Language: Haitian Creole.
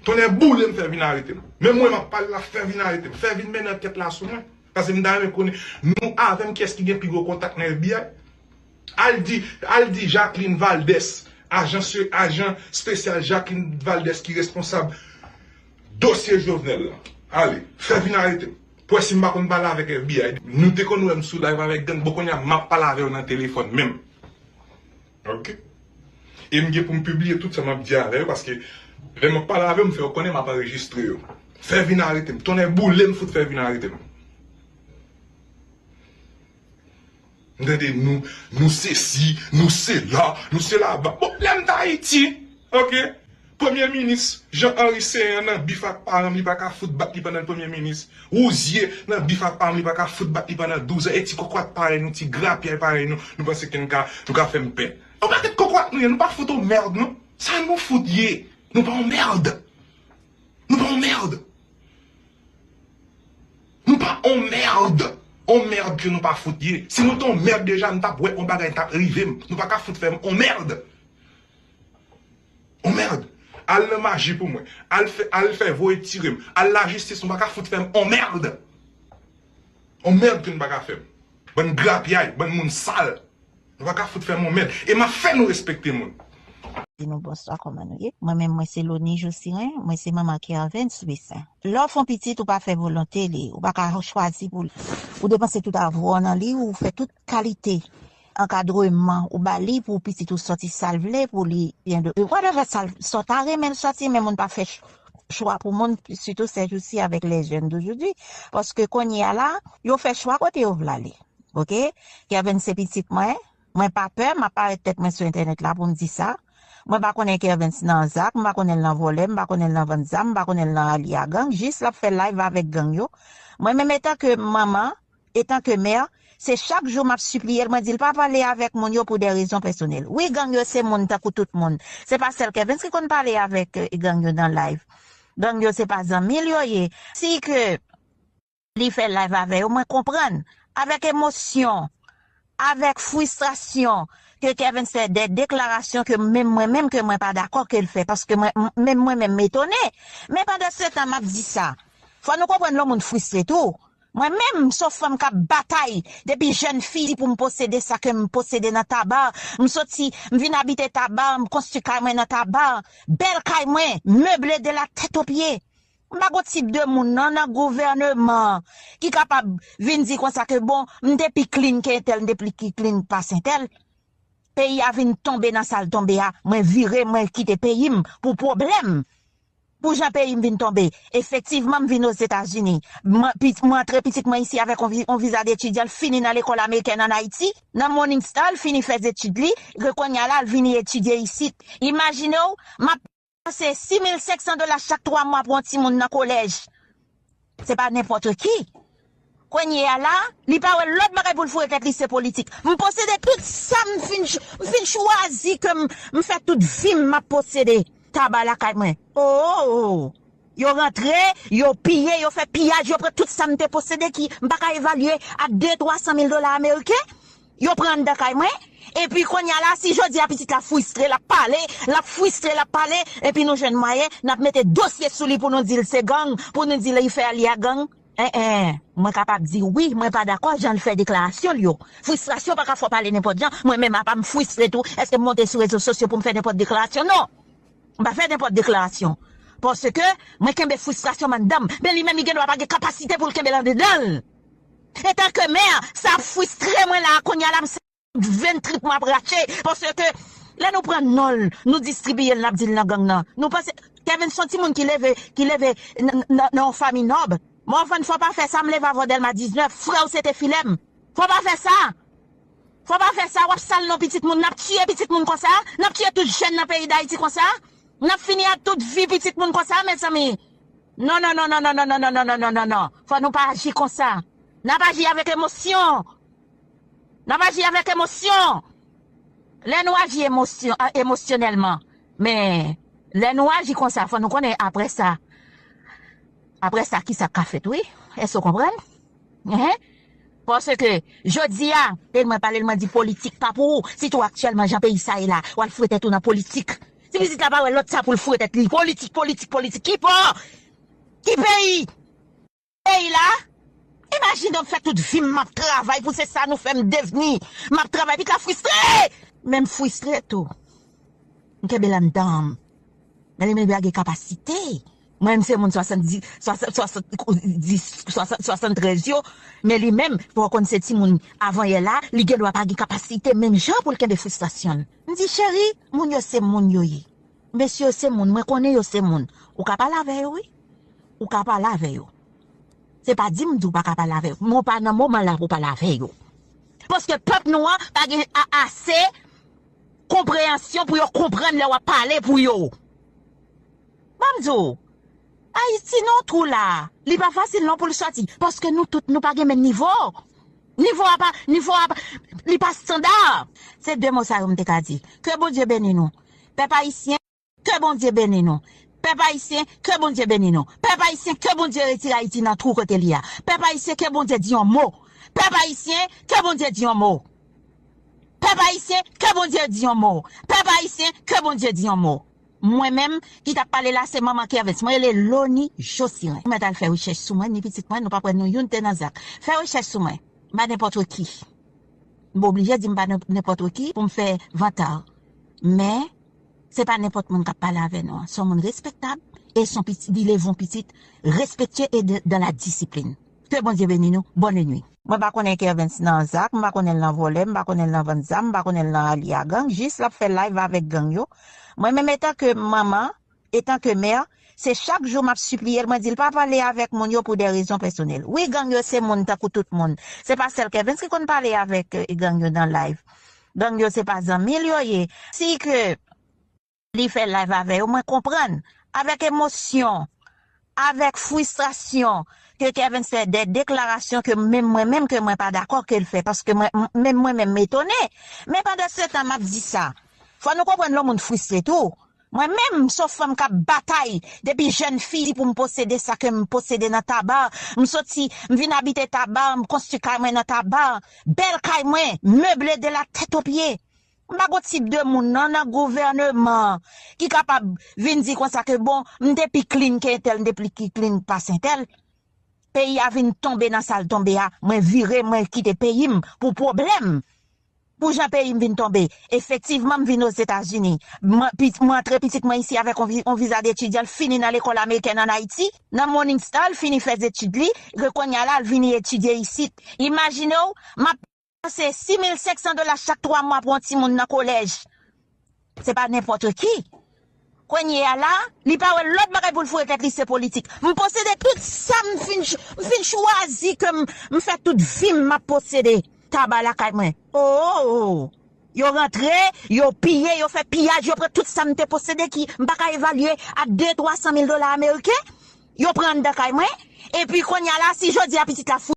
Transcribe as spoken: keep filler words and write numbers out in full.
Tonnè boule m, fè vin arete m. Men mwen m ap pale la, fè vin arete m. Fè vin mennen ankèt la sou mwen. Paske m ta renmen konnen nou avè m kiyès ki gen pi gwo kontak nan F B I. Al di, al di Jacqueline Valdès, ajan se, ajan espesyal Jacqueline Valdès ki responsab dosye Jovenel la. Ale, fè vin arete m. Pou wè si m pa konn pale avèk F B I. Nou te konn wè m sou live avèk gang, bon kounye a m ap pale avè yo nan telefòn menm. Ok? E m gen pou m pibliye tout sa m ap di avè yo, paske lè m ap pale avè yo, m fè yo konnen m ap anrejistre yo. Fè vin arete m. Tonnè boule m fout fè vin arete m. M tande nou, nou sesi, nou sela, nou sela. Bon, lè m t Ayiti, ok? Premye minis Jean Henry Ceant nan bif ak paran m, li pa ka fout bat li pandan l premye minis. Rouzier nan bif ak paran m, li pa ka fout bat li pandan douz an. E ti kokorat parèy nou, ti grapyay parèy nou, nou panse ke n ka, nou ka fè m pè. Yon pakèt kokorat nou ye, nou pa fout on mèd non. Sa nou fout ye? Nou pa on mèd. Nou pa on mèd. Nou pa on mèd. On mèd ke nou pa fout ye. Si nou te on mèd deja, nou t ap wè on bagay t ap rive m. Nou pa ka fout fè m on mèd. On mèd. Al nan maji pou mwen. Al fè, al fè voye tire m. Al lajistis, nou pa ka fout fè m on mèd. On mèd ke nou pa ka fè m. Bann grapyay, bann moun sal. Nou pa ka fout fè m on mèd. E m ap fè nou respekte moun. Di nou bonswa, kòman nou ye? Mwen menm, mwen se Loni Josiren, mwen se manman Kervens Louissaint. Lè w fè yon pitit, ou pa fè volonte li, ou pa ka chwazi pou li. Ou depanse tout avwa w nan li, ou fè tout kalite ankadreman ou ba li pou pitit ou sòti sa l vle, pou li byen de whatever sa l, sa w ta renmen l sòti, men moun pa fè ch- chwa pou moun, sitou sèjousi avèk lè jèn dojoudwi. Paske kounye a la, yo fè chwa kote yo vle ale. Ok? Kervens se pitit mwen. Mwen pa pè, m ap parèt tèt mwen sou entènèt la pou m di sa. Mwen pa konnen Kervens nan zak, m pa konnen l nan vòlè, m pa konnen l nan vann zam, m pa konnen l nan alye a gang, jis l ap fè live avèk gang yo. Mwen menm etanke manman, etanke mè, se chak jou m ap sipliye l, mwen di l pa pale avèk moun yo pou dè rezon pèsonèl. Wi, gang yo se moun tankou tout moun. Se pa sèl Kervens ki konn pale avèk eh, gang yo nan live. Gang yo se pa zanmi l yo ye. Si ke li fè live avè yo, mwen konprann. Avèk emosyon, avèk fristrasyon, ke Kervens fè dè deklarasyon ke menm mwen menm ke mwen pa dakò ke l fè, paske mwen, menm mwen menm m etone. Men pandan se tan m ap di sa, fò nou konprann lè yon moun fristre tou. Mwen menm, m se yon fanm k ap batay depi jèn fi pou m posede sa ke m posede nan Taba. M soti, m vin abite Taba, m konstwi kay mwen nan Taba. Bèl kay mwen, meble de la tèt o pye. M pa gon tip de moun non nan gouvèneman ki kapab vin di konsa ke bon, m te pi clean ke entèl, m te pi clean pase entèl. Peyi a vin tonbe nan sa l tonbe a, mwen vire, mwen kite peyi m pou pwoblèm. Pou jan peyi m vin tonbe. Efektivman, m vin Ozetazini. Mwen antre pitit mwen isi avèk yon viza de etidyan, l fini nan lekòl amerikèn ann Ayiti. Nan Morning Star, l fini fè etid li, ke kounye a la, l vini etidye isit. Imajine w, m ap panse sis mil senk san dola chak twa mwa pou yon timoun nan kolèj. Se pa nenpòt ki. Kounye a la, li pa wè lòt bagay pou l foure tèt li se politik. M posede tout sa m fin, m fin chwazi ke m, m fè tout vi m m ap posede. Taba lakay mwen. Oh, oh, oh. Yo rantre, yo piye, yo fè piyaj, yo pran tout sa m te posede ki m pa ka evalye a de, twa san mil dola ameriken. Yo pran anndan kay mwen. Epi kounye a la, si jodi a pitit la fristre, l ap pale, l ap fristre, l ap pale, epi nou jwenn mwayen, n ap mete dosye sou li pou nou di l se gang, pou nou di l li fè alye a gang. En, en, mwen kapab di wi, mwen pa dakò jan l fè deklarasyon l yo. Fristrasyon pa ka fè w pale nenpòt jan. Mwen menm apa m fristre tou, èske m monte sou rezo sosyo pou m fè nenpòt deklarasyon? Non. M pa fè nenpòt deklarasyon. Paske mwen kenbe fristrasyon m anndan m. Men li menm li gen dwa pa gen kapasite pou l kenbe l andedan l. Etanke mè, sa ap fristre mwen la a kounye a la, m se venn trip mwen ap rache. Paske lè nou pran non l, nou distribiye l, n ap di l nan gang nan. Nou panse, Kevin se yon timoun ki leve, ki leve nan yon fanmi nòb. Morvan, fò pa fè sa, m leve avè w Dèlma diznèf, frè w se te filè m. Fò pa fè sa. Fò pa fè sa, w ap sal non pitit moun, n ap tiye pitit moun konsa, n ap tiye tout jèn nan peyi Dayiti konsa, n ap fini ak tout vi pitit moun konsa, mezanmi. Non, non, non, non, non, non, non, non, non, non, non, non, non. Fò nou pa aji konsa. N ap aji avèk emosyon. N ap aji avèk emosyon. Lè nou aji emosyon, emosyonèlman, men lè nou aji konsa, fò nou konnen apre sa, apre sa, kisa k ka fèt, wi. Èske w konprann? Enhen. Paske, jodi a, e mwen pale l, mwen di politik pa pou ou. Sitou aktyèlman, jan peyi sa ye la, w al foure tèt ou nan politik. Ti pitit la pa wè lòt sa pou l foure tèt li. Politik, politik, politik. Ki pa? Ki peyi? Peyi la? Imajine w fè tout vi m m ap travay pou se sa nou fè m devni. M ap travay, pitit la fristre! Men m fristre tou. M kenbe l anndan m. Men li menm pa gen kapasite. Mwen menm se moun swasanndis, swasann, swasanndis, swasann, swasanntrèz yo. Men li menm, fò w konn se timoun avanyè la, li gen dwa pa gen kapasite menm jan pou l kenbe fristrasyon l. M di, cheri, moun yo se moun yo ye. Mesye yo se moun, mwen konnen yo se moun. Ou ka pale avè yo, wi. Ou ka pale avè yo. Se pa di m di w pa ka pale avè yo. Men w pa nan moman la pou w pale avè yo. Paske pèp nou an pa gen a-, ase konpreyansyon pou yo konprann lè w ap pale pou yo. Ban m di w, Ayiti nan twou la, li pa fasil non pou l sòti, paske nou tout, nou pa gen menm nivo. Nivo a pa, nivo a pa, li pa estanda. Se de mo sa yo m te ka di. Ke Bondye beni nou. Pèp ayisyen, ke Bondye beni nou. Pèp ayisyen, ke Bondye beni nou. Pèp ayisyen, ke Bondye retire Ayiti nan twou kote li a. Pèp ayisyen, ke Bondye di yon mo. Pèp ayisyen, ke Bondye di yon mo. Pèp ayisyen, ke Bondye di yon mo. Pèp ayisyen, ke Bondye di yon mo. Mwen menm ki t ap pale la, se manman Kervens. Mwen rele Loni Josiren. Ou mèt al fè rechèch sou mwen, ni pitit mwen, nou p ap wè nou youn te nan zak. Fè rechèch sou mwen. M pa nenpòt ki. M pa oblije di m pa nen-, nenpòt ki pou m fè vantay. Men, se pa nenpòt moun k ap pale avè nou an. Se yon moun respektab e se yon pitit, li leve yon pitit respektye e de, dans la discipline. Ke Bondye beni nou. Bonne nuit. Mwen pa konnen Kervens nan zak, m pa konnen l nan vòlè, m pa konnen l nan vann zam, m pa konnen l nan alye a gang, jis l ap fè live avèk gang yo. Mwen menm, etan ke manman, etan ke mè, se chak jou m ap sipliye l, mwen di l pa pale avèk moun yo pou de rezon pèsonèl. Wi, gang yo se moun tankou tout moun. Se pa sèl Kervens ki konn pale avèk, eh, gang yo nan live. Gang yo se pa zanmi l yo ye. Si ke li fè live avè yo, mwen konprann. Avèk emosyon, avèk fristrasyon, ke Kervens fè de deklarasyon ke menm mwen menm ke mwen pa dakò ke l fè, paske mwen, m-, menm mwen menm m etone. Men pandan se tan m ap di sa, fò nou konprann lè yon moun fristre tou. Mwen menm, m se yon fanm k ap batay depi jèn fi pou m posede sa ke m posede nan Taba. M soti, m vin abite Taba, m konstwi kay mwen nan Taba. Bèl kay mwen, meble de la tèt o pye. M pa gon tip de moun non nan gouvèneman ki kapab vin di konsa ke bon, m te pi clean ke entèl, m te pi clean pase entèl. Peyi a vin tonbe nan sa l tonbe a, mwen vire, mwen kite peyi m pou pwoblèm. Pou jan peyi m vin tonbe. Efektivman, m vin Ozetazini. Mwen, pi-, mwen antre pitit mwen isi avèk yon vi-, yon viza de etidyan, l fini nan lekòl amerikèn ann Ayiti. Nan Morningstar, l fini fè etid li, ke kounye a la, l vini etidye isit. Imajine w, m ap panse sis mil senk san dola chak twa mwa pou yon timoun nan kolèj. Se pa nenpòt ki. Kounye a la, li pa wè lòt bagay pou l foure tèt li, se politik. M posede tout sa m fin ch-, m fin chwazi ke m, m fè tout vi m, m ap posede Taba lakay mwen. O, o, o. Yo rantre, yo piye, yo fè piyaj, yo pran tout sa m te posede ki m pa ka evalye a de, twa san mil dola ameriken. Yo pran anndan kay mwen. Epi kounye a la, si jodi a pitit la fou